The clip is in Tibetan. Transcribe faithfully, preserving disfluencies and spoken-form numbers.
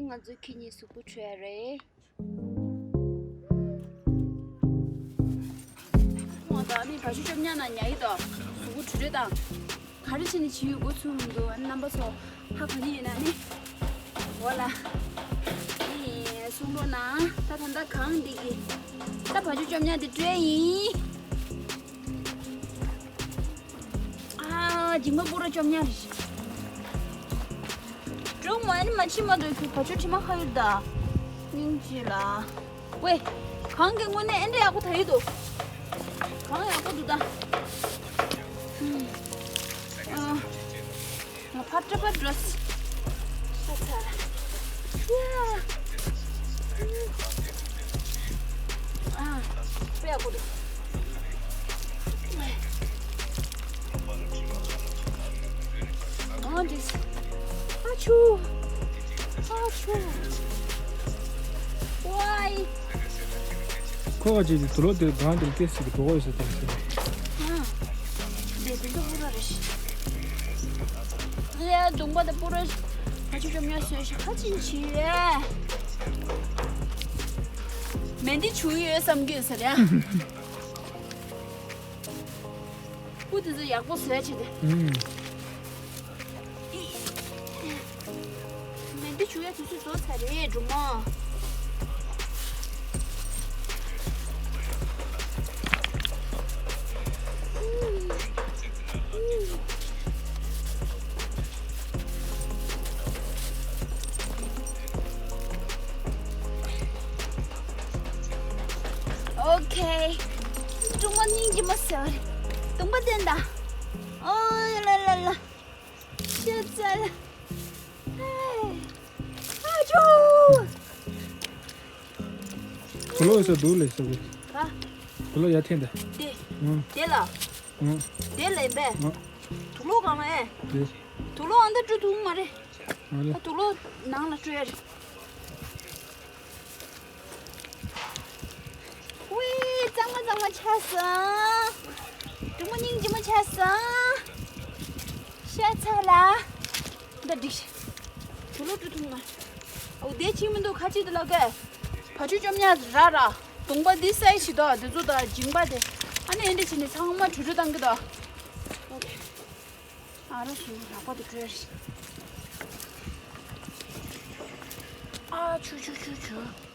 ང་ཚོ་ཁྱེད་གཉིས་གཟུགས་པོ་བྲོས་རེད། ང་ད་ནི་བ་ཕྱུགས་བཅོམ་ཉག་ན་ཉལ་ཡི་དོ། གཟུགས་པོ་བྲོས་རེད་དང་། ག་རེ་བྱས་ནས་བྱེད་ཡོད་འགོ་ཚུགས་མི་འདུག་ཨ་ནི་རྣམ་པ་ཚོ་ཧ་གོ་ནི་ཡོད་ན་ནི། འོ་ལ། ཨེ་གསུང་རོགས་གནང་། ད་ད་ལྟ་གངས་འདི་གི། ད་བ་ཕྱུགས་བཅོམ་ཉག་འདི་བྲོས་ཡིན། ཨ། མཇིང་པ་སྤུ་ར་བཅོམ་ཉག་རེད། སྒྲུང་མ་ནི་མ་ཕྱི་མ་འདོད་ཁྱོད་བ་ཕྱུགས་དྲི་མ་ཁ་ཡོད་ད། སྙིང་རྗེ་ལ། ཝེ། གངས་ཀྱི་དངོས་གནས་ཨེ་འདྲ་ཡག་པོ་ད་ཡོད་དོ། གངས་ཡག་པོ་འདུག་ད། ཧུམ། ཨ། ང་ཕར་སྐྲ་ཕར་འགྲོ། ཤ་ཚ། ཡ། ཨ། དཔེ་ཡག་པོ་འདུག་ཨ་འདྲས། ཨ་ཆུ། ཨ་ཆུ། ཝའི། ཁོ་བ་ཅིག་གིས་དུག་ལོག་དེ་སྒང་དེར་སྐྱེས་སྲིད་ཀྱི་གྲོགས་ཡོད་ས་དེ་ཟེར། ཨ། འདི་འདི་ཚོ་ཧུ་ར་རེད་ཤི། ཡ་གདོང་པ་དེ་སྤུ་ར་བ་ཕྱུགས་བཅོམ་ཉག་བཟོས་ཤི་ཁ་ཅིན་ཆི་ཡ། མེ་འདི་བྱུག་ཡོད་བསམ་གྱི་ཡོད་ས་རེད། སྤུ་དེ་ཚོ་ཡག་པོ་བཟོས་བྱས་ཏེ། ཨུམ། མེ་འདི་བྱུག་ཡ་དུས་ཚོད་རྫོགས་ཚར་རེད་སྒྲོལ་མ། ཨོ་ཁེ། སྒྲོལ་མ་སྙིང་རྗེ་མོ་ཟེར་བ་རེད། གདོང་པ་བསྟན་དང་། ཨོ་ལ་ལ་ལ། ཤ་ཚ་ལ། ཧེ། ཨ་ཅོ། དུག་ལོག་ཡོད་ས་འདུག་ལས་ས་གི། ག་དུག་ལོག་ཡར་འཐེན་ད། དེ། ཨང་། དེ་ལ། ཨང་། དེ་ལ་ཡིན་པས། ཨང་། དུག་ལོག་གང་ལ་ཨེ། དེ། དུག་ལོག་ཨ་འདི་བཀྲུ་ཐུབ་མ་རེད། ཨ་ལེ། ད་དུག་ལོག་ནང་ལ་བཀྲུ་ཡ་རེད། ཝི། གཙང་མ་གཙང་མ་ཆགས་སོང་། སྒྲོལ་མ་སྙིང་རྗེ་མོ་ཆགས་སོང་། ཤ་ཚ་ལ། འདི་འགྲིག་ཤག་དུག་ལོག་བཀྲུ་ཐུབ་མ། འོ་དེ་ཅིག་མི་འདུག་ཁ་ཅིག་དེ་ལ་གས། བ་ཕྱུགས་བཅོམ་ཉག་ར་ར། གདོང་པ་འདི་སའི་ཞིག་དོ་དེ་ཚོ་དང་མཇིང་པ་དེ། ཨ་ནི་ཨེ་འདྲ་བྱས་ནས་ཚང་མ་བཀྲུ་བཀྲུ་བཏང་གི་དོ། ཨོ་ཁེ། ཨ་རོ་སུ་ལག་པ་དེ་བཀྲུ་ཡ་རེད། ཨ་ཆུ་ཆུ་ཆུ་ཆུ།